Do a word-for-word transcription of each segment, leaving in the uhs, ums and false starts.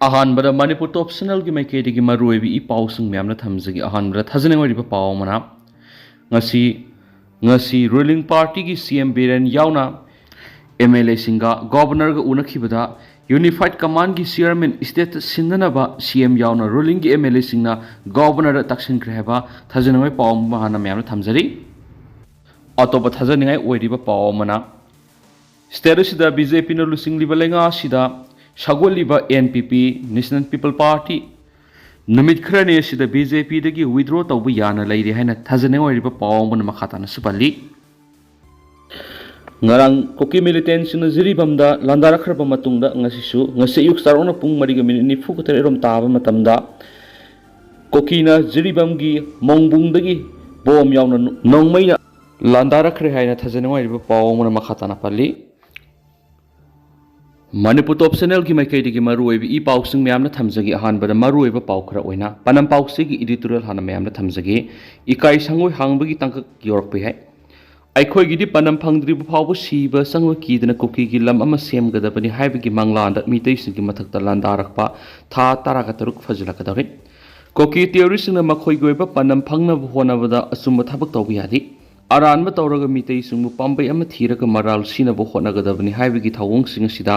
ꯑꯍꯥꯟꯕꯗ ꯃꯅꯤꯄꯨꯔ ꯇꯣꯞ ꯆꯦꯅꯦꯜꯒꯤ ꯃꯥꯏꯀꯩꯗꯒꯤ ꯃꯔꯨꯑꯣꯏꯕ ꯏ ꯄꯥꯎꯁꯤꯡ ꯃꯌꯥꯝꯅ ꯊꯝꯖꯒꯦ꯫ ꯑꯍꯥꯟꯕꯗ ꯊꯥꯖꯅꯤꯡꯉꯥꯏ ꯑꯣꯏꯔꯤꯕ ꯄꯥꯎ ꯑꯃꯅ, ꯉꯁꯤ ꯉꯁꯤ ꯔꯨꯂꯤꯡ ꯄꯥꯔꯇꯤꯒꯤ ꯁꯤ ꯑꯦꯝ ꯕꯤꯔꯦꯟ ꯌꯥꯎꯅ ꯑꯦꯝ ꯑꯦꯜ ꯑꯦꯁꯤꯡꯒ ꯒꯣꯕꯔꯅꯔꯒ ꯎꯅꯈꯤꯕꯗ, ꯌꯨꯅꯤꯐꯥꯏꯠ ꯀꯃꯥꯟꯒꯤ ꯆꯤꯌꯔꯃꯦꯟ ꯏꯁꯇꯦꯠꯇ ꯁꯤꯟꯅꯅꯕ ꯁꯤ ꯑꯦꯝ ꯌꯥꯎꯅ ꯔꯨꯂꯤꯡꯒꯤ ꯑꯦꯝ ꯑꯦꯜ ꯑꯦꯁꯤꯡꯅ ꯒꯣꯕꯔꯅꯔꯗ ꯇꯛꯁꯤꯟꯈ꯭ꯔꯦ ꯍꯥꯏꯕ ꯊꯥꯖꯅꯤꯡꯉꯥꯏ ꯄꯥꯎ ꯑꯃ ꯍꯥꯟꯅ ꯃꯌꯥꯝꯅ ꯊꯝꯖꯔꯤ꯫ ꯑꯇꯣꯞꯄ ꯊꯥꯖꯅꯤꯡꯉꯥꯏ ꯑꯣꯏꯔꯤꯕ ꯄꯥꯎ ꯑꯃꯅ, ꯁ꯭ꯇꯦꯠ ꯑꯁꯤꯗ ꯕꯤ ꯖꯦ ꯄꯤꯅ ꯂꯨꯆꯤꯡꯂꯤꯕ ꯂꯩꯉꯥꯛ ꯑꯁꯤꯗ ꯁꯧꯒꯠꯂꯤꯕ ꯑꯦꯟ ꯄꯤ ꯄꯤ, National People Party, ꯅꯨꯃꯤꯠ ꯈꯔꯅꯤ ꯑꯁꯤꯗ ꯕꯤ ꯖꯦ ꯄꯤꯗꯒꯤ withdraw ꯇꯧꯕ ꯌꯥꯅ ꯂꯩꯔꯤ ꯍꯥꯏꯅ ꯊꯥꯖꯅꯤꯡꯉꯥꯏ ꯑꯣꯏꯔꯤꯕ ꯄꯥꯎ ꯑꯃꯅ ꯃꯈꯥ ꯇꯥꯅꯁꯨ ꯄꯜꯂꯤ꯫ ꯉꯔꯥꯡ ꯀꯨꯀꯤ ꯃꯤꯂꯤꯇꯦꯟꯁꯤꯡꯅ ꯖꯤꯔꯤꯕꯥꯝꯗ ꯂꯥꯟꯗꯥꯔꯛꯈ꯭ꯔꯕ ꯃꯇꯨꯡꯗ, ꯉꯁꯤꯁꯨ, ꯉꯁꯤ ꯑꯌꯨꯛ ꯆꯥꯎꯔꯥꯛꯅ ꯄꯨꯡ ꯃꯔꯤꯒ ꯃꯤꯅꯤꯠ ꯅꯤꯐꯨꯒ ꯇꯔꯦꯠ ꯔꯣꯝ ꯇꯥꯕ ꯃꯇꯝꯗ, ꯀꯨꯀꯤꯅ ꯖꯤꯔꯤꯕꯥꯝꯒꯤ ꯃꯣꯡꯕꯨꯡꯗꯒꯤ ꯕꯣꯝ ꯌꯥꯎꯅ ꯅꯣꯡꯃꯩꯅ ꯂꯥꯟꯗꯥꯔꯛꯈ꯭ꯔꯦ ꯍꯥꯏꯅ ꯊꯥꯖꯅꯤꯡꯉꯥꯏ ꯑꯣꯏꯔꯤꯕ ꯄꯥꯎ ꯑꯃꯅ ꯃꯈꯥ ꯇꯥꯅ ꯄꯜꯂꯤ꯫ ꯃꯅꯤꯄꯨꯔ ꯇꯣꯞ ꯆꯦꯅꯦꯜꯒꯤ ꯃꯥꯏꯀꯩꯗꯒꯤ ꯃꯔꯨꯑꯣꯏꯕ ꯏ ꯄꯥꯎꯁꯤꯡ ꯃꯌꯥꯝꯅ ꯊꯝꯖꯒꯦ꯫ ꯑꯍꯥꯟꯕꯗ ꯃꯔꯨꯑꯣꯏꯕ ꯄꯥꯎ ꯈꯔ ꯑꯣꯏꯅ ꯄꯅꯝ ꯄꯥꯎꯆꯦꯒꯤ editorial ꯍꯥꯟꯅ ꯃꯌꯥꯝꯅ ꯊꯝꯖꯒꯦ꯫ ꯏꯀꯥꯏ ꯁꯪꯒꯣꯏ ꯍꯥꯡꯕꯒꯤ ꯇꯥꯡꯀꯛ ꯌꯧꯔꯛꯄ ꯌꯥꯏ꯫ ꯑꯩꯈꯣꯏꯒꯤꯗꯤ ꯄꯅꯝ ꯐꯪꯗ꯭ꯔꯤꯕ ꯐꯥꯎꯕ ꯁꯤꯕ ꯆꯪꯕ ꯀꯤꯗꯅ ꯀꯨꯀꯤꯒꯤ ꯂꯝ ꯑꯃ ꯁꯦꯝꯒꯗꯕꯅꯤ ꯍꯥꯏꯕꯒꯤ ꯃꯪꯂꯥꯟꯗ ꯃꯤꯇꯩꯁꯤꯡꯒꯤ ꯃꯊꯛꯇ ꯂꯥꯟꯗꯥꯔꯛꯄ ꯊꯥ ꯇꯔꯥꯒ ꯇꯔꯨꯛ ꯐꯥꯖꯤꯜꯂꯛꯀꯗꯧꯔꯦ꯫ ꯀꯨꯀꯤ ꯇꯦꯔꯣꯔꯤꯁꯁꯤꯡꯅ ꯃꯈꯣꯏꯒꯤ ꯑꯣꯏꯕ ꯄꯥꯟꯗꯝ ꯐꯪꯅꯕ ꯍꯣꯠꯅꯕꯗ ꯑꯆꯨꯝꯕ ꯊꯕꯛ ꯇꯧꯕ ꯌꯥꯗꯦ꯫ ꯑꯔꯥꯟꯕ ꯇꯧꯔꯒ ꯃꯤꯇꯩꯁꯤꯡꯕꯨ ꯄꯥꯝꯕꯩ ꯑꯃ ꯊꯤꯔꯒ ꯃꯔꯥꯜ ꯁꯤꯅꯕ ꯍꯣꯠꯅꯒꯗꯕꯅꯤ ꯍꯥꯏꯕꯒꯤ ꯊꯧꯑꯣꯡꯁꯤꯡ ꯑꯁꯤꯗ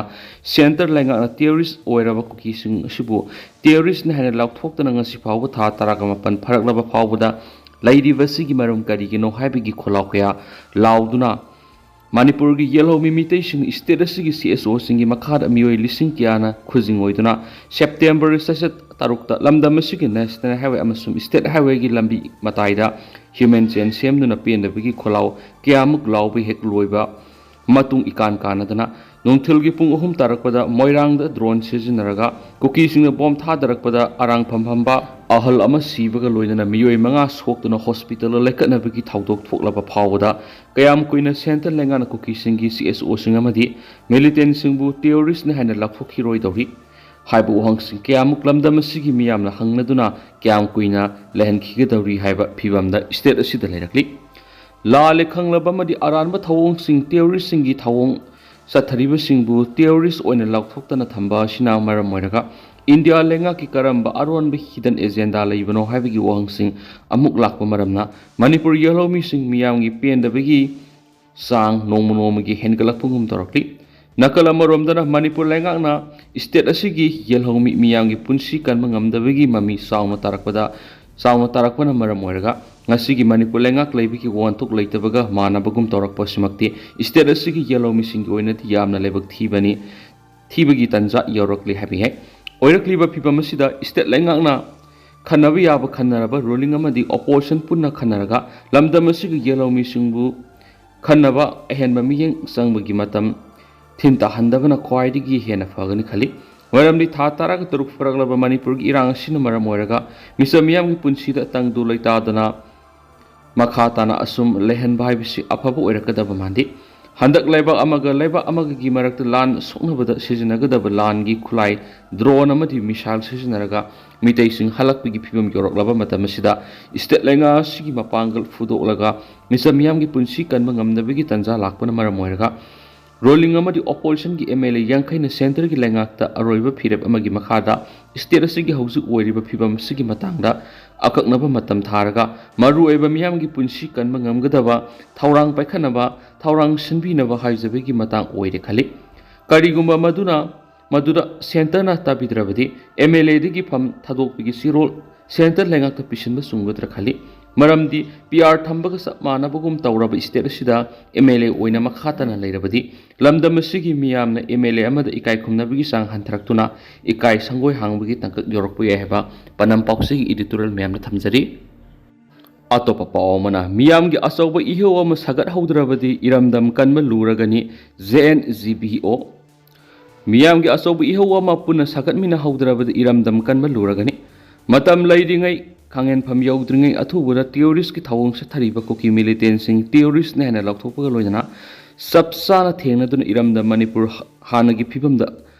ꯁꯦꯟꯇꯔ ꯂꯩꯉꯥꯛꯅ ꯇꯦꯔꯣꯔꯤꯁ ꯑꯣꯏꯔꯕ ꯀꯨꯀꯤꯁꯤꯡ ꯑꯁꯤꯕꯨ ꯇꯦꯔꯣꯔꯤꯁꯅꯤ ꯍꯥꯏꯅ ꯂꯥꯎꯊꯣꯛꯇꯅ ꯉꯁꯤ ꯐꯥꯎꯕ ꯊꯥ ꯇꯔꯥꯒ ꯃꯥꯄꯟ ꯐꯥꯔꯛꯂꯕ ꯐꯥꯎꯕꯗ ꯂꯩꯔꯤꯕ ꯑꯁꯤꯒꯤ ꯃꯔꯝ ꯀꯔꯤꯒꯤꯅꯣ ꯍꯥꯏꯕꯒꯤ ꯈꯣꯜꯂꯥꯎ ꯀꯌꯥ ꯂꯥꯎꯗꯨꯅ ꯃꯅꯤꯄꯨꯔꯒꯤ ꯌꯦꯜꯍꯧꯃꯤ ꯃꯤꯇꯩꯁꯤꯡ ꯁ꯭ꯇꯦꯠ ꯑꯁꯤꯒꯤ ꯁꯤ ꯑꯦꯁ ꯑꯣꯁꯤꯡꯒꯤ ꯃꯈꯥꯗ ꯃꯤꯑꯣꯏ ꯂꯤꯁꯤꯡ ꯀꯌꯥꯅ ꯈꯨꯖꯤꯡ ꯑꯣꯏꯗꯨꯅ ꯁꯦꯞꯇꯦꯝꯕꯔ ꯆꯩꯆꯠ ꯇꯔꯨꯛꯇ ꯂꯝꯗꯝ ꯑꯁꯤꯒꯤ ꯅꯦꯁꯅꯦꯜ ꯍꯥꯏꯋꯦ ꯑꯃꯁꯨꯡ ꯁ꯭ꯇꯦꯠ ꯍꯥꯏꯋꯦꯒꯤ ꯂꯝꯕꯤ ꯃꯇꯥꯏꯗ ꯍ꯭ꯌꯨꯃꯦꯟ ꯆꯦꯟ ꯁꯦꯝꯗꯨꯅ ꯄꯦꯟꯗꯕꯒꯤ ꯈꯣꯜꯂꯥꯎ ꯀꯌꯥꯃꯨꯛ ꯂꯥꯎꯕ ꯍꯦꯛ ꯂꯣꯏꯕ ꯃꯇꯨꯡ ꯏꯀꯥꯟ ꯀꯥꯟꯅꯗꯅ ꯅꯨꯡꯊꯤꯜꯒꯤ ꯄꯨꯡ ꯑꯍꯨꯝ ꯇꯥꯔꯛꯄꯗ ꯃꯣꯏꯔꯥꯡꯗ ꯗ꯭ꯔꯣꯟ ꯁꯤꯖꯤꯟꯅꯔꯒ ꯀꯨꯀꯤꯁꯤꯡꯅ ꯕꯣꯝ ꯊꯥꯗꯔꯛꯄꯗ ꯑꯔꯥꯡꯐꯝ ꯐꯝꯕ ꯑꯍꯜ ꯑꯃ ꯁꯤꯕꯒ ꯂꯣꯏꯅꯅ ꯃꯤꯑꯣꯏ ꯃꯉꯥ ꯁꯣꯛꯇꯨꯅ ꯍꯣꯁꯄꯤꯇꯥꯜꯗ ꯂꯩꯈꯠꯅꯕꯒꯤ ꯊꯧꯗꯣꯛ ꯊꯣꯛꯂꯕ ꯐꯥꯎꯕꯗ ꯀꯌꯥꯝ ꯀꯨꯏꯅ ꯁꯦꯟꯇꯔ ꯂꯩꯉꯥꯛꯅ ꯀꯨꯀꯤꯁꯤꯡꯒꯤ ꯁꯤ ꯑꯦꯁ ꯑꯣꯁꯤꯡ ꯑꯃꯗꯤ ꯃꯤꯂꯤꯇꯦꯟꯁꯤꯡꯕꯨ ꯇꯦꯔꯣꯔꯤꯁꯅꯤ ꯍꯥꯏꯅ ꯂꯥꯎꯊꯣꯛꯈꯤꯔꯣꯏꯗꯧꯔꯤ ꯍꯥꯏꯕ ꯋꯥꯍꯪꯁꯤꯡ ꯀꯌꯥꯃꯨꯛ ꯂꯝꯗꯝ ꯑꯁꯤꯒꯤ ꯃꯤꯌꯥꯝꯅ ꯍꯪꯅꯗꯨꯅ ꯀꯌꯥꯝ ꯀꯨꯏꯅ ꯂꯩꯍꯟꯈꯤꯒꯗꯧꯔꯤ ꯍꯥꯏꯕ ꯐꯤꯕꯝꯗ ꯁ꯭ꯇꯦꯠ ꯑꯁꯤꯗ ꯂꯩꯔꯛꯂꯤ꯫ ꯂꯥꯜꯂꯦ ꯈꯪꯂꯕ ꯑꯃꯗꯤ ꯑꯔꯥꯟꯕ ꯊꯧꯑꯣꯡꯁꯤꯡ, ꯇꯦꯔꯣꯔꯤꯁꯁꯤꯡꯒꯤ ꯊꯧꯑꯣꯡ ꯆꯠꯊꯔꯤꯕꯁꯤꯡꯕꯨ ꯇꯦꯔꯣꯔꯤꯁ ꯑꯣꯏꯅ ꯂꯥꯎꯊꯣꯛꯇꯅ ꯊꯝꯕ ꯑꯁꯤꯅ ꯃꯔꯝ ꯑꯣꯏꯔꯒ ꯏꯟꯗꯤꯌꯥ ꯂꯩꯉꯥꯛꯀꯤ ꯀꯔꯝꯕ ꯑꯔꯣꯟꯕ hidden agenda ꯂꯩꯕꯅꯣ ꯍꯥꯏꯕꯒꯤ ꯋꯥꯍꯪꯁꯤꯡ ꯑꯃꯨꯛ ꯂꯥꯛꯄ ꯃꯔꯝꯅ ꯃꯅꯤꯄꯨꯔ ꯌꯦꯜꯍꯧꯃꯤꯁꯤꯡ ꯃꯤꯌꯥꯝꯒꯤ ꯄꯦꯟꯗꯕꯒꯤ ꯆꯥꯡ ꯅꯣꯡꯃ ꯅꯣꯡꯃꯒꯤ ꯍꯦꯟꯒꯠꯂꯛꯄꯒꯨꯝ ꯇꯧꯔꯛꯂꯤ꯫ ꯅꯥꯀꯜ ꯑꯃꯔꯣꯝꯗꯅ ꯃꯅꯤꯄꯨꯔ ꯂꯩꯉꯥꯛꯅ state ꯑꯁꯤꯒꯤ ꯌꯦꯜꯍꯧꯃꯤ ꯃꯤꯌꯥꯝꯒꯤ ꯄꯨꯟꯁꯤ ꯀꯟꯕ ꯉꯝꯗꯕꯒꯤ ꯃꯃꯤ ꯆꯥꯎꯅ ꯇꯥꯔꯛꯄꯗ, ꯆꯥꯎꯅ ꯇꯥꯔꯛꯄꯅ ꯃꯔꯝ ꯑꯣꯏꯔꯒ ꯉꯁꯤꯒꯤ ꯃꯅꯤꯄꯨꯔ ꯂꯩꯉꯥꯛ ꯂꯩꯕꯒꯤ ꯋꯥꯍꯟꯊꯣꯛ ꯂꯩꯇꯕꯒ ꯃꯥꯟꯅꯕꯒꯨꯝ ꯇꯧꯔꯛꯄ ꯑꯁꯤꯃꯛꯇꯤ state ꯑꯁꯤꯒꯤ ꯌꯦꯜꯍꯧꯃꯤꯁꯤꯡꯒꯤ ꯑꯣꯏꯅꯗꯤ ꯌꯥꯝꯅ ꯂꯥꯏꯕꯛ ꯊꯤꯕꯅꯤ, ꯊꯤꯕꯒꯤ ꯇꯥꯟꯖꯥ ꯌꯧꯔꯛꯂꯤ ꯍꯥꯏꯕ ꯌꯥꯏ꯫ ꯑꯣꯏꯔꯛꯂꯤꯕ ꯐꯤꯕꯝ ꯑꯁꯤꯗ state ꯂꯩꯉꯥꯛꯅ ꯈꯟꯅꯕ ꯌꯥꯕ ꯈꯟꯅꯔꯕ, ruling ꯑꯃꯗꯤ opposition ꯄꯨꯟꯅ ꯈꯟꯅꯔꯒ ꯂꯝꯗꯝ ꯑꯁꯤꯒꯤ ꯌꯦꯜꯍꯧꯃꯤꯁꯤꯡꯕꯨ ꯈꯟꯅꯕ ꯑꯍꯦꯟꯕ ꯃꯤꯠꯌꯦꯡ ꯆꯪꯕꯒꯤ ꯃꯇꯝ ꯊꯤꯟ ꯇꯥꯍꯟꯗꯕꯅ ꯈ꯭ꯋꯥꯏꯗꯒꯤ ꯍꯦꯟꯅ ꯐꯒꯅꯤ ꯈꯜꯂꯤ꯫ ꯃꯔꯝꯗꯤ ꯊꯥ ꯇꯔꯥꯒ ꯇꯔꯨꯛ ꯐꯥꯔꯛꯂꯕ ꯃꯅꯤꯄꯨꯔꯒꯤ ꯏꯔꯥꯡ ꯑꯁꯤꯅ ꯃꯔꯝ ꯑꯣꯏꯔꯒ ꯃꯤꯆꯝ ꯃꯤꯌꯥꯝꯒꯤ ꯄꯨꯟꯁꯤꯗ ꯇꯪꯗꯨ ꯂꯩꯇꯥꯗꯅ ꯃꯈꯥ ꯇꯥꯅ ꯑꯁꯨꯝ ꯂꯩꯍꯟꯕ ꯍꯥꯏꯕꯁꯤ ꯑꯐꯕ ꯑꯣꯏꯔꯛꯀꯗꯕ ꯃꯥꯟꯗꯦ꯫ ꯍꯟꯗꯛ ꯂꯩꯕꯥꯛ ꯑꯃꯒ ꯂꯩꯕꯥꯛ ꯑꯃꯒꯒꯤ ꯃꯔꯛꯇ ꯂꯥꯟ ꯁꯣꯛꯅꯕꯗ ꯁꯤꯖꯤꯟꯅꯒꯗꯕ ꯂꯥꯟꯒꯤ ꯈꯨꯠꯂꯥꯏ drone ꯑꯃꯗꯤ missile ꯁꯤꯖꯤꯟꯅꯔꯒ ꯃꯤꯇꯩꯁꯤꯡ ꯍꯜꯂꯛꯄꯒꯤ ꯐꯤꯕꯝ ꯌꯧꯔꯛꯂꯕ ꯃꯇꯝ ꯑꯁꯤꯗ state ꯂꯩꯉꯥꯛ ꯑꯁꯤꯒꯤ ꯃꯄꯥꯡꯒꯜ ꯐꯨꯗꯣꯛꯂꯒ ꯃꯤꯆꯝ ꯃꯤꯌꯥꯝꯒꯤ ꯄꯨꯟꯁꯤ ꯀꯟꯕ ꯉꯝꯗꯕꯒꯤ ꯇꯥꯟꯖꯥ ꯂꯥꯛꯄꯅ ꯃꯔꯝ ꯑꯣꯏꯔꯒ ruling ꯑꯃꯗꯤ oppositionꯒꯤ MLA ꯌꯥꯡꯈꯩꯅ centreꯒꯤ ꯂꯩꯉꯥꯛꯇ ꯑꯔꯣꯏꯕ ꯐꯤꯔꯦꯞ ꯑꯃꯒꯤ ꯃꯈꯥꯗ state ꯑꯁꯤꯒꯤ ꯍꯧꯖꯤꯛ ꯑꯣꯏꯔꯤꯕ ꯐꯤꯕꯝ ꯑꯁꯤꯒꯤ ꯃꯇꯥꯡꯗ ꯑꯀꯛꯅꯕ ꯃꯇꯝ ꯊꯥꯔꯒ ꯃꯔꯨꯑꯣꯏꯕ ꯃꯤꯌꯥꯝꯒꯤ ꯄꯨꯟꯁꯤ ꯀꯟꯕ ꯉꯝꯒꯗꯕ ꯊꯧꯔꯥꯡ ꯄꯥꯏꯈꯠꯅꯕ, ꯊꯧꯔꯥꯡ ꯁꯤꯟꯕꯤꯅꯕ ꯍꯥꯏꯖꯕꯒꯤ ꯃꯇꯥꯡ ꯑꯣꯏꯔꯦ ꯈꯜꯂꯤ꯫ ꯀꯔꯤꯒꯨꯝꯕ ꯃꯗꯨꯅ, ꯃꯗꯨꯗ centreꯅ ꯇꯥꯕꯤꯗ꯭ꯔꯕꯗꯤ MLAꯗꯒꯤ ꯐꯝ ꯊꯥꯗꯣꯛꯄꯒꯤ ꯆꯦꯔꯣꯜ centre ꯂꯩꯉꯥꯛꯇ ꯄꯤꯁꯤꯟꯕ ꯆꯨꯝꯒꯗ꯭ꯔꯥ ꯈꯜꯂꯤ꯫ ꯃꯔꯝꯗꯤ PR ꯊꯝꯕꯒ ꯆꯞ ꯃꯥꯟꯅꯕꯒꯨꯝ ꯇꯧꯔꯕ state ꯑꯁꯤꯗ MLA ꯑꯣꯏꯅ ꯃꯈꯥ ꯇꯥꯅ ꯂꯩꯔꯕꯗꯤ ꯂꯝꯗꯝ ꯑꯁꯤꯒꯤ ꯃꯤꯌꯥꯝꯅ MLA ꯑꯃꯗ ꯏꯀꯥꯏ ꯈꯨꯝꯅꯕꯒꯤ ꯆꯥꯡ ꯍꯟꯊꯔꯛꯇꯨꯅ ꯏꯀꯥꯏ ꯁꯪꯒꯣꯏ ꯍꯥꯡꯕꯒꯤ ꯇꯥꯡꯀꯛ ꯌꯧꯔꯛꯄ ꯌꯥꯏ ꯍꯥꯏꯕ ꯄꯅꯝ ꯄꯥꯎꯆꯦꯒꯤ editorial ꯃꯌꯥꯝꯅ ꯊꯝꯖꯔꯤ꯫ ꯑꯇꯣꯞꯄ ꯄꯥꯎ ꯑꯃꯅ, ꯃꯤꯌꯥꯝꯒꯤ ꯑꯆꯧꯕ ꯏꯍꯧ ꯑꯃ ꯁꯥꯒꯠꯍꯧꯗ꯭ꯔꯕꯗꯤ ꯏꯔꯝꯗꯝ ꯀꯟꯕ ꯂꯨꯔꯒꯅꯤ, JNGBO꯫ ꯃꯤꯌꯥꯝꯒꯤ ꯑꯆꯧꯕ ꯏꯍꯧ ꯑꯃ ꯄꯨꯟꯅ ꯁꯥꯒꯠꯃꯤꯟꯅꯍꯧꯗ꯭ꯔꯕꯗꯤ ꯏꯔꯝꯗꯝ ꯀꯟꯕ ꯂꯨꯔꯒꯅꯤ꯫ ꯃꯇꯝ ꯂꯩꯔꯤꯉꯩ, ꯈꯥꯡꯍꯦꯟꯐꯝ ꯌꯧꯗ꯭ꯔꯤꯉꯩ ꯑꯊꯨꯕꯗ terroristꯀꯤ ꯊꯧꯑꯣꯡ ꯆꯠꯊꯔꯤꯕ ꯀꯨꯀꯤ militantꯁꯤꯡ terroristꯅ ꯍꯦꯟꯅ ꯂꯥꯎꯊꯣꯛꯄꯒ ꯂꯣꯏꯅꯅ ꯆꯞ ꯆꯥꯅ ꯊꯦꯡꯅꯗꯨꯅ ꯏꯔꯝꯗꯝ ꯃꯅꯤꯄꯨꯔ ꯍꯥꯟꯅꯒꯤ ꯐꯤꯕꯝꯗ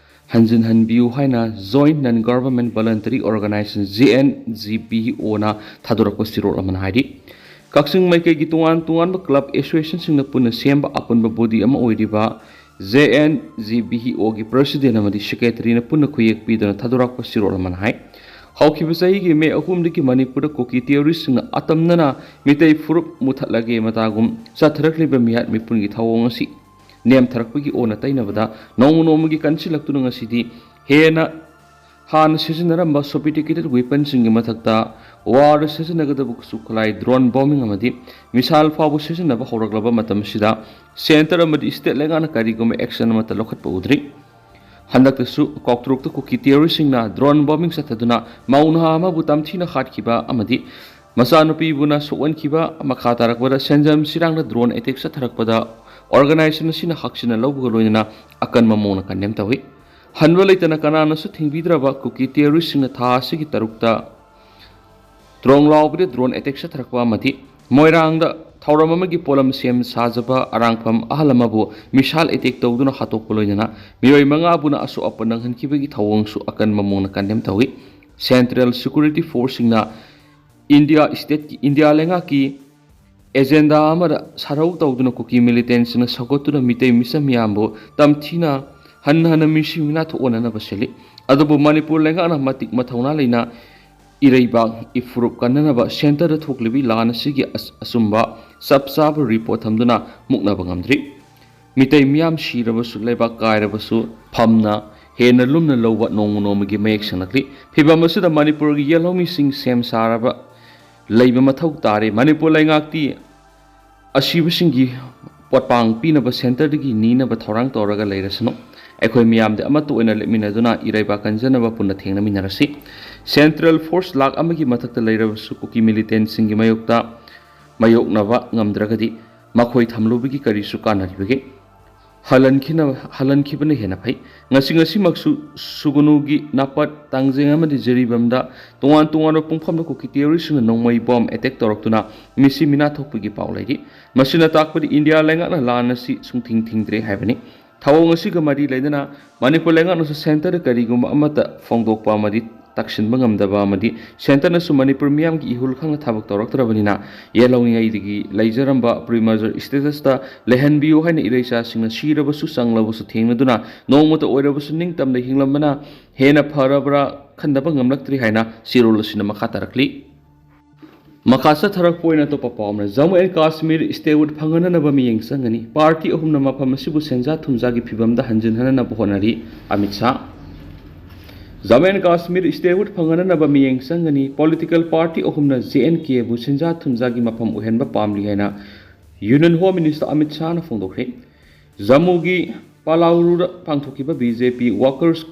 ꯍꯟꯖꯤꯟꯍꯟꯕꯤꯌꯨ ꯍꯥꯏꯅ Joint Non Government Voluntary Organisation, JNGBOꯅ ꯊꯥꯗꯣꯔꯛꯄ ꯆꯦꯔꯣꯜ ꯑꯃꯅ ꯍꯥꯏꯔꯤ꯫ ꯀꯛꯆꯤꯡ ꯃꯥꯏꯀꯩꯒꯤ ꯇꯣꯉꯥꯟ ꯇꯣꯉꯥꯟꯕ club associationꯁꯤꯡꯅ ꯄꯨꯟꯅ ꯁꯦꯝꯕ ꯑꯄꯨꯟꯕ body ꯑꯃ ꯑꯣꯏꯔꯤꯕ J and G B E ꯑꯣꯒꯤ ꯄ꯭ꯔꯁꯤꯗꯦꯟ ꯑꯃꯗꯤ ꯁꯦꯀ꯭ꯔꯦꯇꯔꯤꯅ ꯄꯨꯟꯅ ꯈꯨꯌꯦꯛ ꯄꯤꯗꯨꯅ ꯊꯥꯗꯣꯔꯛꯄ ꯆꯦꯔꯣꯜ ꯑꯃꯅ ꯍꯥꯏ, ꯍꯧꯈꯤꯕ ꯆꯍꯤꯒꯤ ꯃꯦ ꯑꯍꯨꯝꯗꯒꯤ ꯃꯅꯤꯄꯨꯔꯗ ꯀꯨꯀꯤ ꯇꯦꯔꯣꯔꯤꯁꯁꯤꯡꯅ ꯑꯇꯝꯅꯅ ꯃꯤꯇꯩ ꯐꯨꯔꯨꯞ ꯃꯨꯊꯠꯂꯒꯦ ꯃꯇꯥꯒꯨꯝ ꯆꯠꯊꯔꯛꯂꯤꯕ ꯃꯤꯍꯥꯠ ꯃꯤꯄꯨꯟꯒꯤ ꯊꯧꯑꯣꯡ ꯑꯁꯤ ꯅꯦꯝꯊꯔꯛꯄꯒꯤ ꯑꯣꯟꯅ ꯇꯩꯅꯕꯗ ꯅꯣꯡꯃ ꯅꯣꯡꯃꯒꯤ ꯀꯟꯁꯤꯜꯂꯛꯇꯨꯅ ꯉꯁꯤꯗꯤ ꯍꯦꯟꯅ ꯍꯥꯟꯅ ꯁꯤꯖꯤꯟꯅꯔꯝꯕ sophisticated weaponꯁꯤꯡꯒꯤ ꯃꯊꯛꯇ warꯗ ꯁꯤꯖꯤꯟꯅꯒꯗꯕ ꯈꯨꯠꯁꯨ ꯈꯨꯠꯂꯥꯏ drone bombing ꯑꯃꯗꯤ missile ꯐꯥꯎꯕ ꯁꯤꯖꯤꯟꯅꯕ ꯍꯧꯔꯛꯂꯕ ꯃꯇꯝꯁꯤꯗ centre ꯑꯃꯗꯤ state ꯂꯩꯉꯥꯛꯅ ꯀꯔꯤꯒꯨꯝꯕ action ꯑꯃꯠꯇ ꯂꯧꯈꯠꯄ ꯎꯗ꯭ꯔꯤ꯫ ꯍꯟꯗꯛꯇꯁꯨ ꯀꯥꯎꯇ꯭ꯔꯨꯛꯇ ꯀꯨꯀꯤ terroristꯁꯤꯡꯅ drone bombing ꯆꯠꯊꯗꯨꯅ ꯃꯧ ꯅꯍꯥ ꯑꯃꯕꯨ ꯇꯝꯊꯤꯅ ꯍꯥꯠꯈꯤꯕ ꯑꯃꯗꯤ ꯃꯆꯥꯅꯨꯄꯤꯕꯨꯅ ꯁꯣꯛꯍꯟꯈꯤꯕ, ꯃꯈꯥ ꯇꯥꯔꯛꯄꯗ ꯁꯦꯟꯖꯝ ꯁꯤꯔꯥꯡꯗ drone attack ꯆꯠꯊꯔꯛꯄꯗ organization ꯑꯁꯤꯅ ꯍꯛꯆꯤꯟꯅ ꯂꯧꯕꯒ ꯂꯣꯏꯅꯅ ꯑꯀꯟꯕ ꯃꯑꯣꯡꯗ condemn ꯇꯧꯏ꯫ ꯍꯟꯕ ꯂꯩꯇꯅ ꯀꯅꯥꯅꯁꯨ ꯊꯤꯡꯕꯤꯗ꯭ꯔꯕ ꯀꯨꯀꯤ terroristꯁꯤꯡꯅ ꯊꯥ ꯑꯁꯤꯒꯤ ꯇꯔꯨꯛꯇ ꯇ꯭ꯔꯣꯡ ꯂꯥꯎꯕꯗ drone attack ꯆꯠꯊꯔꯛꯄ ꯑꯃꯗꯤ ꯃꯣꯏꯔꯥꯡꯗ ꯊꯧꯔꯝ ꯑꯃꯒꯤ ꯄꯣꯠꯂꯝ ꯁꯦꯝ ꯁꯥꯖꯕ ꯑꯔꯥꯡꯐꯝ ꯑꯍꯜ ꯑꯃꯕꯨ missile attack ꯇꯧꯗꯨꯅ ꯍꯥꯠꯇꯣꯛꯄ ꯂꯣꯏꯅꯅ ꯃꯤꯑꯣꯏ ꯃꯉꯥꯕꯨꯅ ꯑꯁꯣꯛ ꯑꯄꯟ ꯅꯪꯍꯟꯈꯤꯕꯒꯤ ꯊꯧꯑꯣꯡꯁꯨ ꯑꯀꯟꯕ ꯃꯑꯣꯡꯗ condemn ꯇꯧꯏ꯫ Central Security Forceꯁꯤꯡꯅ ꯏꯟꯗꯤꯌꯥ stateꯀꯤ, ꯏꯟꯗꯤꯌꯥ ꯂꯩꯉꯥꯛꯀꯤ agenda ꯑꯃꯗ ꯁꯥꯔꯧ ꯇꯧꯗꯨꯅ ꯀꯨꯀꯤ militantꯁꯤꯡꯅ ꯁꯧꯒꯠꯇꯨꯅ ꯃꯤꯇꯩ ꯃꯤꯆꯝ ꯃꯤꯌꯥꯝꯕꯨ ꯇꯝꯊꯤꯅ ꯍꯟꯅ ꯍꯟꯅ ꯃꯤꯁꯤ ꯃꯤꯅꯥ ꯊꯣꯛꯍꯟꯅꯅꯕ ꯁꯤꯜꯂꯤ꯫ ꯑꯗꯨꯕꯨ ꯃꯅꯤꯄꯨꯔ ꯂꯩꯉꯥꯛꯅ ꯃꯇꯤꯛ ꯃꯊꯧꯅꯥ ꯂꯩꯅ ꯏꯔꯩꯕꯥꯛ ꯏꯐꯨꯔꯨꯞ ꯀꯟꯅꯅꯕ centreꯗ ꯊꯣꯛꯂꯤꯕ ꯂꯥꯟ ꯑꯁꯤꯒꯤ ꯑꯁ-, ꯑꯆꯨꯝꯕ ꯆꯞ ꯆꯥꯕ report ꯊꯝꯗꯨꯅ ꯃꯨꯛꯅꯕ ꯉꯝꯗ꯭ꯔꯤ꯫ ꯃꯤꯇꯩ ꯃꯤꯌꯥꯝ ꯁꯤꯔꯕꯁꯨ, ꯂꯩꯕꯥꯛ ꯀꯥꯏꯔꯕꯁꯨ ꯐꯝꯅ ꯍꯦꯟꯅ ꯂꯨꯝꯅ ꯂꯧꯕ ꯅꯣꯡꯃ ꯅꯣꯡꯃꯒꯤ ꯃꯌꯦꯛ ꯁꯦꯡꯂꯛꯂꯤ꯫ ꯐꯤꯚꯝ ꯑꯁꯤꯗ ꯃꯅꯤꯄꯨꯔꯒꯤ ꯌꯦꯜꯍꯧꯃꯤꯁꯤꯡ ꯁꯦꯝ ꯁꯥꯔꯕ ꯂꯩꯕ ꯃꯊꯧ ꯇꯥꯔꯦ꯫ ꯃꯅꯤꯄꯨꯔ ꯂꯩꯉꯥꯛꯇꯤ ꯑꯁꯤꯕꯁꯤꯡꯒꯤ ꯄꯣꯠꯄꯥꯡ ꯄꯤꯅꯕ centreꯗꯒꯤ ꯅꯤꯅꯕ ꯊꯧꯔꯥꯡ ꯇꯧꯔꯒ ꯂꯩꯔꯁꯅꯨ꯫ ꯑꯩꯈꯣꯏ ꯃꯤꯌꯥꯝꯗ ꯑꯃꯠꯇ ꯑꯣꯏꯅ ꯂꯦꯞꯃꯤꯟꯅꯗꯨꯅ ꯏꯔꯩꯕꯥꯛ ꯀꯟꯖꯅꯕ ꯄꯨꯟꯅ ꯊꯦꯡꯅꯃꯤꯟꯅꯔꯁꯤ꯫ Central Force ꯂꯥꯈ ꯑꯃꯒꯤ ꯃꯊꯛꯇ ꯂꯩꯔꯕꯁꯨ ꯀꯨꯀꯤ militantꯁꯤꯡꯒꯤ ꯃꯥꯌꯣꯛꯇ ꯃꯥꯌꯣꯛꯅꯕ ꯉꯝꯗ꯭ꯔꯒꯗꯤ ꯃꯈꯣꯏ ꯊꯝꯂꯨꯕꯒꯤ ꯀꯔꯤꯁꯨ ꯀꯥꯟꯅꯔꯤꯕꯒꯦ? ꯍꯜꯍꯟꯈꯤꯅ-, ꯍꯜꯍꯟꯈꯤꯕꯅ ꯍꯦꯟꯅ ꯐꯩ꯫ ꯉꯁꯤ ꯉꯁꯤꯃꯛꯁꯨ ꯁꯨꯒꯨꯅꯨꯒꯤ ꯅꯥꯄꯠ, ꯇꯥꯡꯖꯦꯡ ꯑꯃꯗꯤ ꯖꯤꯔꯤꯕꯥꯝꯗ ꯇꯣꯉꯥꯟ ꯇꯣꯉꯥꯟꯕ ꯄꯨꯡꯐꯝꯗ ꯀꯨꯀꯤ terroristꯁꯤꯡꯅ ꯅꯣꯡꯃꯩ bomb attack ꯇꯧꯔꯛꯇꯨꯅ ꯃꯤꯁꯤ ꯃꯤꯅꯥ ꯊꯣꯛꯄꯒꯤ ꯄꯥꯎ ꯂꯩꯔꯤ꯫ ꯃꯁꯤꯅ ꯇꯥꯛꯄꯗꯤ ꯏꯟꯗꯤꯌꯥ ꯂꯩꯉꯥꯛꯅ ꯂꯥꯟ ꯑꯁꯤ ꯁꯨꯡꯊꯤꯡ ꯊꯤꯡꯗ꯭ꯔꯦ ꯍꯥꯏꯕꯅꯤ꯫ ꯊꯧꯑꯣꯡ ꯑꯁꯤꯒ ꯃꯔꯤ ꯂꯩꯅꯅ ꯃꯅꯤꯄꯨꯔ ꯂꯩꯉꯥꯛꯅꯁꯨ centreꯗ ꯀꯔꯤꯒꯨꯝꯕ ꯑꯃꯠꯇ ꯐꯣꯡꯗꯣꯛꯄ ꯑꯃꯗꯤ ꯇꯥꯛꯁꯤꯟꯕ ꯉꯝꯗꯕ ꯑꯃꯗꯤ ꯁꯦꯟꯇꯔꯅꯁꯨ ꯃꯅꯤꯄꯨꯔ ꯃꯤꯌꯥꯝꯒꯤ ꯏꯍꯨꯜ ꯈꯪꯅ ꯊꯕꯛ ꯇꯧꯔꯛꯇ꯭ꯔꯕꯅꯤꯅ ꯌꯦꯜꯍꯧꯉꯩꯗꯒꯤ ꯂꯩꯖꯔꯝꯕ ꯄ꯭ꯔꯤꯃꯔꯖꯔ ꯁ꯭ꯇꯦꯇꯁꯇ ꯂꯩꯍꯟꯕꯤꯌꯨ ꯍꯥꯏꯅ ꯏꯔꯩꯆꯥꯁꯤꯡꯅ ꯁꯤꯔꯕꯁꯨ ꯆꯪꯂꯕꯁꯨ ꯊꯦꯡꯅꯗꯨꯅ ꯅꯣꯡꯃꯇ ꯑꯣꯏꯔꯕꯁꯨ ꯅꯤꯡꯇꯝꯅ ꯍꯤꯡꯂꯝꯕꯅ ꯍꯦꯟꯅ ꯐꯔꯕ꯭ꯔꯥ ꯈꯟꯗꯕ ꯉꯝꯂꯛꯇ꯭ꯔꯤ ꯍꯥꯏꯅ ꯆꯦꯔꯣꯜ ꯑꯁꯤꯅ ꯃꯈꯥ ꯇꯥꯔꯛꯂꯤ꯫ ꯃꯈꯥ ꯆꯠꯊꯔꯛꯄ ꯑꯣꯏꯅ ꯑꯇꯣꯞꯄ ꯄꯥꯎ ꯑꯃꯅ, ꯖꯝꯃꯨ ꯑꯦꯟ ꯀꯥꯁꯃꯤꯔ ꯁ꯭ꯇꯦꯠꯍꯨꯗ ꯐꯪꯍꯟꯅꯅꯕ ꯃꯤꯠꯌꯦꯡ ꯆꯪꯒꯅꯤ, ꯄꯥꯔꯇꯤ ꯑꯍꯨꯝꯅ ꯃꯐꯝ ꯑꯁꯤꯕꯨ ꯁꯦꯟꯖꯥ ꯊꯨꯝꯖꯥꯒꯤ ꯐꯤꯕꯝꯗ ꯍꯟꯖꯤꯟꯍꯟꯅꯅꯕ ꯍꯣꯠꯅꯔꯤ, ꯑꯃꯤꯠ ꯁꯥꯍ꯫ ꯖꯝꯃꯨ ꯑꯦꯟ ꯀꯥꯁꯃꯤꯔ ꯁ꯭ꯇꯦꯠꯍꯨꯗ ꯐꯪꯍꯟꯅꯅꯕ ꯃꯤꯠꯌꯦꯡ ꯆꯪꯒꯅꯤ, ꯄꯣꯂꯤꯇꯤꯀꯦꯜ ꯄꯥꯔꯇꯤ ꯑꯍꯨꯝꯅ ꯖꯦ ꯑꯦꯟ ꯀꯦꯕꯨ ꯁꯦꯟꯖꯥ ꯊꯨꯝꯖꯥꯒꯤ ꯃꯐꯝ ꯑꯣꯏꯍꯟꯕ ꯄꯥꯝꯂꯤ ꯍꯥꯏꯅ ꯌꯨꯅꯤꯌꯟ ꯍꯣꯝ ꯃꯤꯅꯤꯁꯇꯔ ꯑꯃꯤꯠ ꯁꯥꯍꯅ ꯐꯣꯡꯗꯣꯛꯈ꯭ꯔꯦ꯫ ꯖꯝꯃꯨꯒꯤ ꯄꯥꯂꯥꯎꯔꯨꯗ ꯄꯥꯡꯊꯣꯛꯈꯤꯕ ꯕꯤ ꯖꯦ ꯄꯤ ꯋꯥꯀꯔꯁ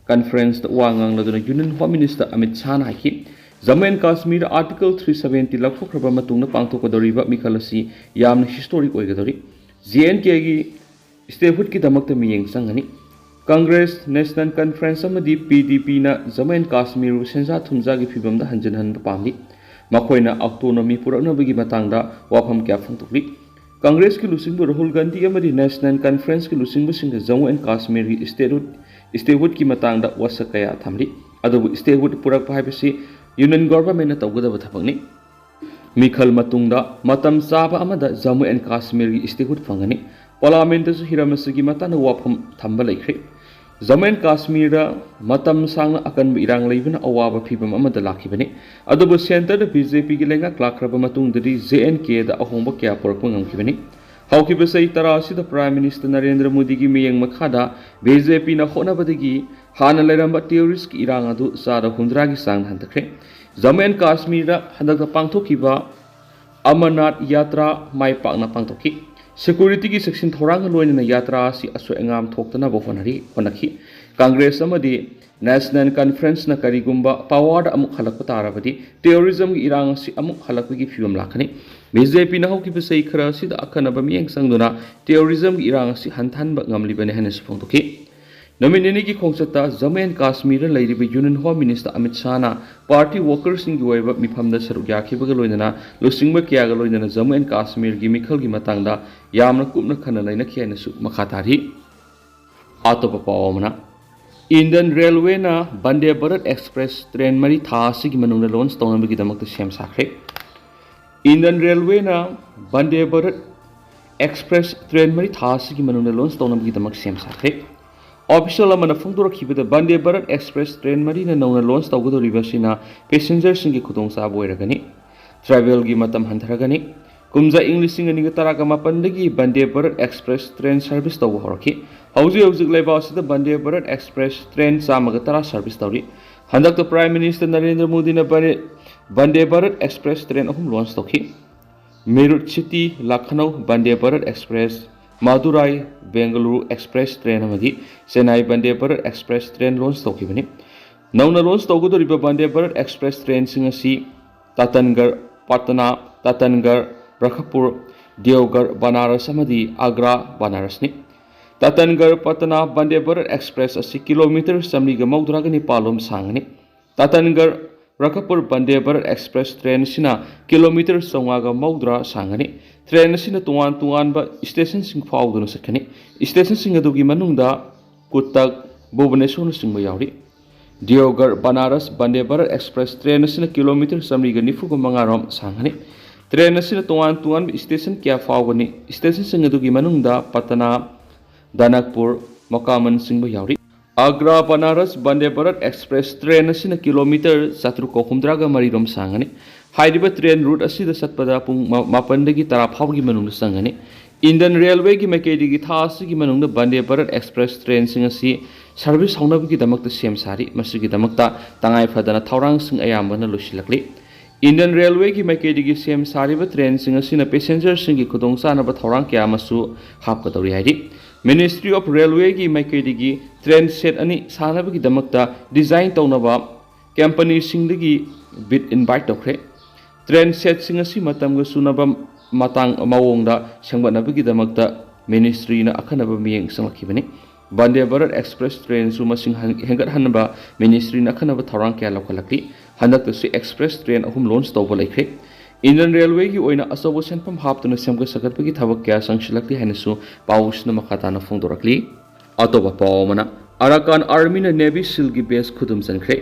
ꯀꯟꯐꯔꯦꯟꯁꯇ ꯋꯥ ꯉꯥꯡꯂꯗꯨꯅ ꯌꯨꯅꯤꯌꯟ ꯍꯣꯝ ꯃꯤꯅꯤꯁꯇꯔ ꯑꯃꯤꯠ ꯁꯥꯍꯅ ꯍꯥꯏꯈꯤ, Jammu and Kashmir article three seventy ꯂꯧꯊꯣꯛꯈ꯭ꯔꯕ ꯃꯇꯨꯡꯗ ꯄꯥꯡꯊꯣꯛꯀꯗꯧꯔꯤꯕ ꯃꯤꯈꯜ ꯑꯁꯤ ꯌꯥꯝꯅ ꯍꯤꯁꯇꯣꯔꯤꯛ ꯑꯣꯏꯒꯗꯧꯔꯤ꯫ ꯖꯦ ꯑꯦꯟ ꯀꯦꯒꯤ ꯁ꯭ꯇꯦꯠꯍꯨꯗꯀꯤꯗꯃꯛꯇ ꯃꯤꯠꯌꯦꯡ ꯆꯪꯒꯅꯤ꯫ ꯀꯪꯒ꯭ꯔꯦꯁ, ꯅꯦꯁꯅꯦꯜ ꯀꯟꯐꯔꯦꯟꯁ ꯑꯃꯗꯤ ꯄꯤ ꯗꯤ ꯄꯤꯅ ꯖꯝꯃꯨ ꯑꯦꯟ ꯀꯥꯁꯃꯤꯔꯕꯨ ꯁꯦꯟꯖꯥ ꯊꯨꯝꯖꯥꯒꯤ ꯐꯤꯕꯝꯗ ꯍꯟꯖꯤꯟꯍꯟꯕ ꯄꯥꯝꯂꯤ꯫ ꯃꯈꯣꯏꯅ ꯑꯣꯇꯣꯅꯣꯃꯤ ꯄꯨꯔꯛꯅꯕꯒꯤ ꯃꯇꯥꯡꯗ ꯋꯥꯐꯝ ꯀꯌꯥ ꯐꯣꯡꯗꯣꯛꯂꯤ꯫ ꯀꯪꯒ꯭ꯔꯦꯁꯀꯤ ꯂꯨꯆꯤꯡꯕ ꯔꯥꯍꯨꯜ ꯒꯥꯟꯙꯤ ꯑꯃꯗꯤ ꯅꯦꯁꯅꯦꯜ ꯀꯟꯐꯔꯦꯟꯁꯀꯤ ꯂꯨꯆꯤꯡꯕꯁꯤꯡꯗ ꯖꯝꯃꯨ ꯑꯦꯟ ꯀꯥꯁꯃꯤꯔꯒꯤ ꯁ꯭ꯇꯦꯠꯍꯨꯗ, ꯁ꯭ꯇꯦꯠꯍꯨꯗꯀꯤ ꯃꯇꯥꯡꯗ ꯋꯥꯁꯛ ꯀꯌꯥ ꯊꯝꯂꯤ꯫ ꯑꯗꯨꯕꯨ ꯁ꯭ꯇꯦꯠꯍꯨꯗ ꯄꯨꯔꯛꯄ ꯍꯥꯏꯕꯁꯤ ꯌꯨꯅꯤꯌꯟ ꯒꯣꯚꯔꯟꯃꯦꯟꯠꯅ ꯇꯧꯒꯗꯕ ꯊꯕꯛꯅꯤ꯫ ꯃꯤꯈꯜ ꯃꯇꯨꯡꯗ ꯃꯇꯝ ꯆꯥꯕ ꯑꯃꯗ ꯖꯝꯃꯨ ꯑꯦꯟ ꯀꯥꯁꯃꯤꯔꯒꯤ ꯁ꯭ꯇꯦꯠꯍꯨꯗ ꯐꯪꯒꯅꯤ꯫ ꯄꯥꯔꯂꯤꯌꯥꯃꯦꯟꯠꯇꯁꯨ ꯍꯤꯔꯝ ꯑꯁꯤꯒꯤ ꯃꯇꯥꯡꯗ ꯋꯥꯐꯝ ꯊꯝꯕ ꯂꯩꯈ꯭ꯔꯦ꯫ ꯖꯝꯃꯨ ꯑꯦꯟ ꯀꯥꯁꯃꯤꯔꯗ ꯃꯇꯝ ꯁꯥꯡꯅ ꯑꯀꯟꯕ ꯏꯔꯥꯡ ꯂꯩꯕꯅ ꯑꯋꯥꯕ ꯐꯤꯚꯝ ꯑꯃꯗ ꯂꯥꯛꯈꯤꯕꯅꯤ꯫ ꯑꯗꯨꯕꯨ ꯁꯦꯟꯇꯔꯗ ꯕꯤ ꯖꯦ ꯄꯤꯒꯤ ꯂꯩꯉꯥꯛ ꯂꯥꯛꯈ꯭ꯔꯕ ꯃꯇꯨꯡꯗꯗꯤ ꯖꯦ ꯑꯦꯟ ꯀꯦꯗ ꯑꯍꯣꯡꯕ ꯀꯌꯥ ꯄꯨꯔꯛꯄ ꯉꯝꯈꯤꯕꯅꯤ꯫ ꯍꯧꯈꯤꯕ ꯆꯍꯤ ꯇꯔꯥ ꯑꯁꯤꯗ ꯄ꯭ꯔꯥꯏꯝ ꯃꯤꯅꯤꯁꯇꯔ ꯅꯔꯦꯟꯗ꯭ꯔ ꯃꯣꯗꯤꯒꯤ ꯃꯤꯠꯌꯦꯡ ꯃꯈꯥꯗ ꯕꯤ ꯖꯦ ꯄꯤꯅ ꯍꯣꯠꯅꯕꯗꯒꯤ ꯍꯥꯟꯅ ꯂꯩꯔꯝꯕ ꯇꯦꯔꯣꯔꯤꯁ꯭ꯠꯀꯤ ꯏꯔꯥꯡ ꯑꯗꯨ ꯆꯥꯗ ꯍꯨꯝꯗ꯭ꯔꯥꯒꯤ ꯆꯥꯡ ꯍꯟꯊꯈ꯭ꯔꯦ꯫ ꯖꯝꯃꯨ ꯑꯦꯟ ꯀꯥꯁꯃꯤꯔꯗ ꯍꯟꯗꯛꯇ ꯄꯥꯡꯊꯣꯛꯈꯤꯕ ꯑꯃꯔꯅꯥꯊ ꯌꯥꯇ꯭ꯔꯥ ꯃꯥꯏ ꯄꯥꯛꯅ ꯄꯥꯡꯊꯣꯛꯈꯤ꯫ ꯁꯦꯀ꯭ꯌꯨꯔꯤꯇꯤꯒꯤ ꯆꯦꯛꯁꯤꯟ ꯊꯧꯔꯥꯡꯒ ꯂꯣꯏꯅꯅ ꯌꯥꯇ꯭ꯔꯥ ꯑꯁꯤ ꯑꯁꯣꯏ ꯑꯉꯥꯝ ꯊꯣꯛꯇꯅꯕ ꯍꯣꯠꯅꯔꯤ, ꯍꯣꯠꯅꯈꯤ꯫ ꯀꯪꯒ꯭ꯔꯦꯁ ꯑꯃꯗꯤ ꯅꯦꯁꯅꯦꯜ ꯀꯟꯐꯔꯦꯟꯁꯅ ꯀꯔꯤꯒꯨꯝꯕ ꯄꯥꯋꯔꯗ ꯑꯃꯨꯛ ꯍꯜꯂꯛꯄ ꯇꯥꯔꯕꯗꯤ ꯇꯦꯔꯣꯔꯤꯖꯝꯒꯤ ꯏꯔꯥꯡ ꯑꯁꯤ ꯑꯃꯨꯛ ꯍꯜꯂꯛꯄꯒꯤ ꯐꯤꯕꯝ ꯂꯥꯛꯀꯅꯤ꯫ ꯕꯤ ꯖꯦ ꯄꯤꯅ ꯍꯧꯈꯤꯕ ꯆꯍꯤ ꯈꯔ ꯑꯁꯤꯗ ꯑꯈꯟꯅꯕ ꯃꯤꯠꯌꯦꯡ ꯆꯪꯗꯨꯅ ꯇꯦꯔꯣꯔꯤꯖꯝꯒꯤ ꯏꯔꯥꯡ ꯑꯁꯤ ꯍꯟꯊꯍꯟꯕ ꯉꯝꯂꯤꯕꯅꯤ ꯍꯥꯏꯅꯁꯨ ꯐꯣꯡꯗꯣꯛꯈꯤ꯫ ꯅꯨꯃꯤꯠ ꯅꯤꯅꯤꯒꯤ ꯈꯣꯡꯆꯠꯇ ꯖꯝꯃꯨ ꯑꯦꯟ ꯀꯥꯁꯃꯤꯔꯗ ꯂꯩꯔꯤꯕ ꯌꯨꯅꯤꯌꯟ ꯍꯣꯝ ꯃꯤꯅꯤꯁꯇꯔ ꯑꯃꯤꯠ ꯁꯥꯍꯅ ꯄꯥꯔꯇꯤ ꯋꯥꯀꯔꯁꯤꯡꯒꯤ ꯑꯣꯏꯕ ꯃꯤꯐꯝꯗ ꯁꯔꯨꯛ ꯌꯥꯈꯤꯕꯒ ꯂꯣꯏꯅꯅ ꯂꯨꯆꯤꯡꯕ ꯀꯌꯥꯒ ꯂꯣꯏꯅꯅ ꯖꯝꯃꯨ ꯑꯦꯟ ꯀꯥꯁꯃꯤꯔꯒꯤ ꯃꯤꯈꯜꯒꯤ ꯃꯇꯥꯡꯗ ꯌꯥꯝꯅ ꯀꯨꯞꯅ ꯈꯟꯅ ꯅꯩꯅꯈꯤ ꯍꯥꯏꯅꯁꯨ ꯃꯈꯥ ꯇꯥꯔꯤ꯫ ꯑꯇꯣꯞꯄ ꯄꯥꯎ ꯑꯃꯅ, Indian Railwayꯅ Vande Bharat Express train ꯃꯔꯤ ꯊꯥ ꯑꯁꯤꯒꯤ ꯃꯅꯨꯡꯗ launch ꯇꯧꯅꯕꯒꯤꯗꯃꯛꯇ ꯁꯦꯝ ꯁꯥꯈ꯭ꯔꯦ꯫ Indian Railwayꯅ Vande Bharat Express train ꯃꯔꯤ ꯊꯥ ꯑꯁꯤꯒꯤ ꯃꯅꯨꯡꯗ launch ꯇꯧꯅꯕꯒꯤꯗꯃꯛ ꯁꯦꯝ ꯁꯥꯈ꯭ꯔꯦ꯫ Official ꯑꯃꯅ ꯐꯣꯡꯗꯣꯔꯛꯈꯤꯕꯗ, Vande Bharat Express train ꯃꯔꯤꯅ ꯅꯧꯅ launch ꯇꯧꯒꯗꯧꯔꯤꯕ ꯑꯁꯤꯅ passengerꯁꯤꯡꯒꯤ ꯈꯨꯗꯣꯡꯆꯥꯕ ꯑꯣꯏꯔꯒꯅꯤ꯫ Travelꯒꯤ ꯃꯇꯝ ꯍꯟꯊꯔꯒꯅꯤ꯫ ꯀꯨꯝꯖꯥ ꯏꯪ ꯂꯤꯁꯤꯡ ꯑꯅꯤꯒ ꯇꯔꯥꯒ ꯃꯥꯄꯟꯗꯒꯤ Vande Bharat Express train service ꯇꯧꯕ ꯍꯧꯔꯛꯈꯤ꯫ ꯍꯧꯖꯤꯛ ꯍꯧꯖꯤꯛ ꯂꯩꯕꯥꯛ ꯑꯁꯤꯗ Vande Bharat Express train ꯆꯥꯝꯃꯒ ꯇꯔꯥ service ꯇꯧꯔꯤ꯫ ꯍꯟꯗꯛꯇ Prime Minister ꯅꯔꯦꯟꯗ꯭ꯔ ꯃꯣꯗꯤꯅ Vande Bharat Express train ꯑꯍꯨꯝ launch ꯇꯧꯈꯤ꯫ Meerut City Lucknow Vande Bharat Express, Madurai Bengaluru Express train ꯑꯃꯗꯤ Chennai Vande Bharat Express train launch ꯇꯧꯈꯤꯕꯅꯤ꯫ ꯅꯧꯅ launch ꯇꯧꯒꯗꯧꯔꯤꯕ Vande Bharat Express trainꯁꯤꯡ ꯑꯁꯤ Tatangarh Patna, Tatangarh Rajgir, Deoghar Banaras ꯑꯃꯗꯤ Agra Banarasꯅꯤ꯫ Tatangarh Patna Vande Bharat Express ꯑꯁꯤ kilometre ꯆꯥꯃꯔꯤꯒ ꯃꯧꯗ꯭ꯔꯥꯒ ꯅꯤꯄꯥꯜ ꯂꯣꯝ ꯁꯥꯡꯒꯅꯤ꯫ Tatangarh Rajgir Vande Bharat Express train ꯑꯁꯤꯅ kilometre ꯆꯥꯝꯃꯉꯥꯒ ꯃꯧꯗ꯭ꯔꯥ ꯁꯥꯡꯒꯅꯤ꯫ Train ꯑꯁꯤꯅ ꯇꯣꯉꯥꯟ ꯇꯣꯉꯥꯟꯕ stationꯁꯤꯡ ꯐꯥꯎꯗꯨꯅ ꯆꯠꯀꯅꯤ꯫ Stationꯁꯤꯡ ꯑꯗꯨꯒꯤ ꯃꯅꯨꯡꯗ Cuttack, Bhubaneswarꯅꯆꯤꯡꯕ ꯌꯥꯎꯔꯤ꯫ Deoghar Banaras Vande Bharat Express train ꯑꯁꯤꯅ kilometre ꯆꯥꯃꯔꯤꯒ ꯅꯤꯐꯨꯒ ꯃꯉꯥ ꯔꯣꯝ ꯁꯥꯡꯒꯅꯤ꯫ Train ꯑꯁꯤꯅ ꯇꯣꯉꯥꯟ ꯇꯣꯉꯥꯟꯕ station ꯀꯌꯥ ꯐꯥꯎꯒꯅꯤ꯫ Stationꯁꯤꯡ ꯑꯗꯨꯒꯤ ꯃꯅꯨꯡꯗ Patna, Danakpur, Mokamanꯆꯤꯡꯕ ꯌꯥꯎꯔꯤ꯫ Agra Banaras Vande Bharat Express train ꯑꯁꯤꯅ kilometre ꯆꯥꯇ꯭ꯔꯨꯛꯀ ꯍꯨꯝꯗ꯭ꯔꯥꯒ ꯃꯔꯤ ꯔꯣꯝ ꯁꯥꯡꯒꯅꯤ꯫ ꯍꯥꯏꯔꯤꯕ train route ꯑꯁꯤꯗ ꯆꯠꯄꯗ ꯄꯨꯡ ꯃꯥ-, ꯃꯥꯄꯟꯗꯒꯤ ꯇꯔꯥ ꯐꯥꯎꯕꯒꯤ ꯃꯅꯨꯡꯗ ꯆꯪꯒꯅꯤ꯫ Indian Railwayꯒꯤ ꯃꯥꯏꯀꯩꯗꯒꯤ ꯊꯥ ꯑꯁꯤꯒꯤ ꯃꯅꯨꯡꯗ Vande Bharat Express trainꯁꯤꯡ ꯑꯁꯤ service ꯍꯧꯅꯕꯒꯤꯗꯃꯛꯇ ꯁꯦꯝ ꯁꯥꯔꯤ꯫ ꯃꯁꯤꯒꯤꯗꯃꯛꯇ ꯇꯉꯥꯏ ꯐꯗꯅ ꯊꯧꯔꯥꯡꯁꯤꯡ ꯑꯌꯥꯝꯕꯅ ꯂꯣꯏꯁꯤꯜꯂꯛꯂꯤ꯫ Indian Railwayꯒꯤ ꯃꯥꯏꯀꯩꯗꯒꯤ ꯁꯦꯝ ꯁꯥꯔꯤꯕ trainꯁꯤꯡ ꯑꯁꯤꯅ passengerꯁꯤꯡꯒꯤ ꯈꯨꯗꯣꯡꯆꯥꯅꯕ ꯊꯧꯔꯥꯡ ꯀꯌꯥ ꯑꯃꯁꯨ ꯍꯥꯞꯀꯗꯧꯔꯤ ꯍꯥꯏꯔꯤ꯫ Ministry of Railwayꯒꯤ ꯃꯥꯏꯀꯩꯗꯒꯤ train set ꯑꯅꯤ ꯁꯥꯅꯕꯒꯤꯗꯃꯛꯇ design ꯇꯧꯅꯕ companyꯁꯤꯡꯗꯒꯤ bid invite ꯇꯧꯈ꯭ꯔꯦ꯫ Train setꯁꯤꯡ ꯑꯁꯤ ꯃꯇꯝꯒ ꯆꯨꯅꯕ ꯃꯇꯥꯡ ꯃꯑꯣꯡꯗ ꯁꯦꯝꯒꯠꯅꯕꯒꯤꯗꯃꯛꯇ ministryꯅ ꯑꯈꯟꯅꯕ ꯃꯤꯠꯌꯦꯡ ꯆꯪꯂꯛꯈꯤꯕꯅꯤ꯫ Vande Bharat Express trainꯁꯨ ꯃꯁꯤꯡ ꯍꯟ-, ꯍꯦꯟꯒꯠꯍꯟꯅꯕ ministryꯅ ꯑꯈꯟꯅꯕ ꯊꯧꯔꯥꯡ ꯀꯌꯥ ꯂꯧꯈꯠꯂꯛꯂꯤ꯫ ꯍꯟꯗꯛꯇꯁꯨ express train ꯑꯍꯨꯝ launch ꯇꯧꯕ ꯂꯩꯈ꯭ꯔꯦ꯫ Indian Railwayꯒꯤ ꯑꯣꯏꯅ ꯑꯆꯧꯕ ꯁꯦꯟꯐꯝ ꯍꯥꯞꯇꯨꯅ ꯁꯦꯝꯒꯠ ꯁꯥꯒꯠꯄꯒꯤ ꯊꯕꯛ ꯀꯌꯥ ꯆꯪꯁꯤꯜꯂꯛꯂꯤ ꯍꯥꯏꯅꯁꯨ ꯄꯥꯎꯁꯤꯅ ꯃꯈꯥ ꯇꯥꯅ ꯐꯣꯡꯗꯣꯔꯛꯂꯤ꯫ ꯑꯇꯣꯞꯄ ꯄꯥꯎ ꯑꯃꯅ, ꯑꯔꯥꯀꯥꯟ ꯑꯥꯔꯃꯤꯅ ꯅꯦꯚꯤ ꯁꯤꯜꯒꯤ ꯕꯦꯁ ꯈꯨꯗꯨꯝ ꯆꯟꯈ꯭ꯔꯦ꯫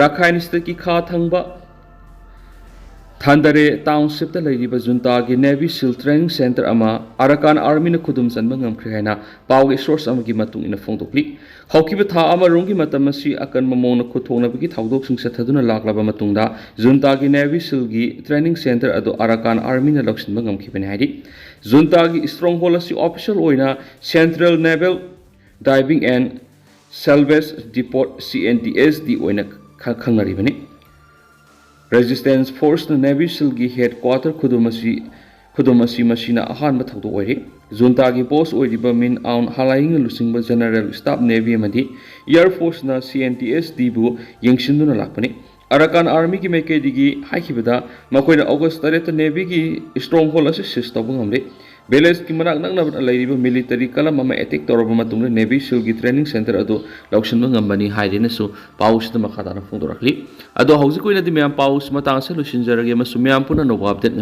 ꯔꯥꯈꯥꯏꯟ ꯁ꯭ꯇꯦꯠꯀꯤ ꯈꯥ ꯊꯪꯕ ꯊꯥꯟꯗꯔꯦ ꯇꯥꯎꯟꯁꯤꯞꯇ ꯂꯩꯔꯤꯕ ꯖꯨꯟꯇꯥꯒꯤ ꯅꯦꯚꯤ ꯁꯤꯜ ꯇ꯭ꯔꯦꯅꯤꯡ ꯁꯦꯟꯇꯔ ꯑꯃ ꯑꯔꯥꯀꯥꯟ ꯑꯥꯔꯃꯤꯅ ꯈꯨꯗꯨꯝ ꯆꯟꯕ ꯉꯝꯈ꯭ꯔꯦ ꯍꯥꯏꯅ ꯄꯥꯎꯒꯤ ꯁꯣꯔꯁ ꯑꯃꯒꯤ ꯃꯇꯨꯡ ꯏꯟꯅ ꯐꯣꯡꯗꯣꯛꯂꯤ꯫ ꯍꯧꯈꯤꯕ ꯊꯥ ꯑꯃꯔꯣꯝꯒꯤ ꯃꯇꯝ ꯑꯁꯤ ꯑꯀꯟꯕ ꯃꯑꯣꯡꯗ ꯈꯨꯠꯊꯣꯛꯅꯕꯒꯤ ꯊꯧꯗꯣꯛꯁꯤꯡ ꯆꯠꯊꯗꯨꯅ ꯂꯥꯛꯂꯕ ꯃꯇꯨꯡꯗ ꯖꯨꯟꯇꯥꯒꯤ ꯅꯦꯚꯤ ꯁꯤꯜꯒꯤ ꯇ꯭ꯔꯦꯅꯤꯡ ꯁꯦꯟꯇꯔ ꯑꯗꯨ ꯑꯔꯥꯀꯥꯟ ꯑꯥꯔꯃꯤꯅ ꯂꯧꯁꯤꯟꯕ ꯉꯝꯈꯤꯕꯅꯤ ꯍꯥꯏꯔꯤ꯫ ꯖꯨꯟꯇꯥꯒꯤ ꯁ꯭ꯇ꯭ꯔꯣꯡꯍꯣꯜ ꯑꯁꯤ ꯑꯣꯐꯤꯁꯤꯌꯦꯜ ꯑꯣꯏꯅ central naval diving and salvage depot, C N D S D, ꯑꯣꯏꯅ ꯈ-, ꯈꯪꯅꯔꯤꯕꯅꯤ꯫ ꯔꯦꯖꯤꯁꯇꯦꯟꯁ ꯐꯣꯔꯁꯅ ꯅꯦꯚꯤ ꯁꯤꯜꯒꯤ ꯍꯦꯗ ꯀ꯭ꯋꯥꯇꯔ ꯈꯨꯗꯨꯝ ꯑꯁꯤ, ꯈꯨꯗꯨꯝ ꯑꯁꯤ ꯃꯁꯤꯅ ꯑꯍꯥꯟꯕ ꯊꯧꯗꯣꯛ ꯑꯣꯏꯔꯤ꯫ ꯖꯨꯟꯇꯥꯒꯤ ꯕꯣꯁ ꯑꯣꯏꯔꯤꯕ ꯃꯤꯟ ꯑꯥꯎꯟ ꯍꯂꯥꯏꯌꯤꯡꯅ ꯂꯨꯆꯤꯡꯕ ꯖꯦꯅꯔꯦꯜ ꯁ꯭ꯇꯥꯐ ꯅꯦꯚꯤ ꯑꯃꯗꯤ ꯑꯦꯌꯔ ꯐꯣꯔꯁꯅ ꯁꯤ ꯑꯦꯟ ꯗꯤ ꯑꯦꯁ ꯗꯤꯕꯨ ꯌꯦꯡꯁꯤꯟꯗꯨꯅ ꯂꯥꯛꯄꯅꯤ꯫ ꯑꯔꯥꯀꯥꯟ ꯑꯥꯔꯃꯤꯒꯤ ꯃꯥꯏꯀꯩꯗꯒꯤ ꯍꯥꯏꯈꯤꯕꯗ, ꯃꯈꯣꯏꯅ ꯑꯣꯒꯁ ꯇꯔꯦꯠꯇ ꯅꯦꯚꯤꯒꯤ ꯁ꯭ꯇ꯭ꯔꯣꯡꯍꯣꯜ ꯑꯁꯤ ꯁꯤꯖ ꯇꯧꯕ ꯉꯝꯂꯦ꯫ ꯚꯤꯂꯦꯖꯀꯤ ꯃꯅꯥꯛ ꯅꯛꯅꯕ ꯂꯩꯔꯤꯕ ꯃꯤꯂꯤꯇꯔꯤ ꯀꯂꯝ ꯑꯃ ꯑꯦꯇꯦꯛ ꯇꯧꯔꯕ ꯃꯇꯨꯡꯗ ꯅꯦꯚꯤ ꯁꯤꯜꯒꯤ ꯇ꯭ꯔꯦꯅꯤꯡ ꯁꯦꯟꯇꯔ ꯑꯗꯨ ꯂꯧꯁꯤꯟꯕ ꯉꯝꯕꯅꯤ ꯍꯥꯏꯔꯦꯅꯁꯨ ꯄꯥꯎꯁꯤꯗ ꯃꯈꯥ ꯇꯥꯅ ꯐꯣꯡꯗꯣꯔꯛꯂꯤ꯫ ꯑꯗꯣ ꯍꯧꯖꯤꯛ ꯑꯣꯏꯅꯗꯤ ꯃꯌꯥꯝ ꯄꯥꯎꯁꯤ ꯃꯇꯥꯡ ꯑꯁꯤꯗ ꯂꯣꯏꯁꯤꯟꯖꯔꯒꯦ ꯑꯃꯁꯨꯡ ꯃꯌꯥꯝ ꯄꯨꯟꯅ ꯑꯅꯧꯕ ꯑꯞꯗꯦꯠ